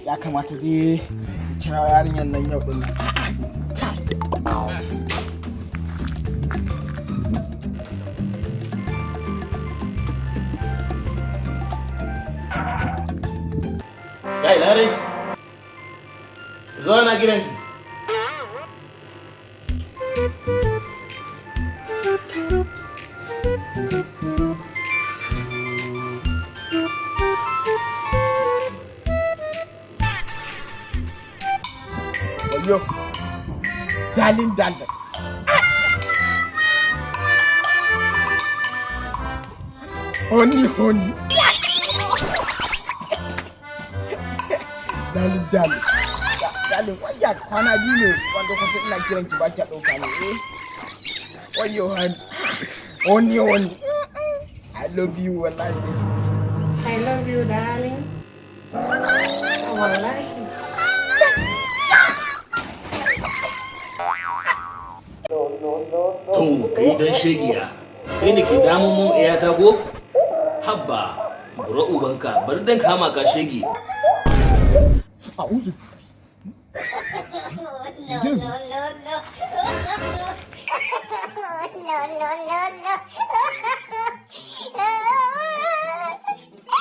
Ya kamata dai kira yarinyar nan yau din nan. Kai, Larai. Zo na gidanki. Wayo. Darling, darling. Honey, honey. Darling, darling. Darling, wayya kwana 2 ne wanda kwata ina kiran ki ba ki ɗauka ne. Eh? Wayo, honey. Honey, honey. I love you, wallahi. I love you, darling. Wallahi. To, kai dan shegiya. Kai ne ke damun mun iyata ko? Habba, bura ubanka, bari dan kama ka, shege. A'udhu. No, no, no, no.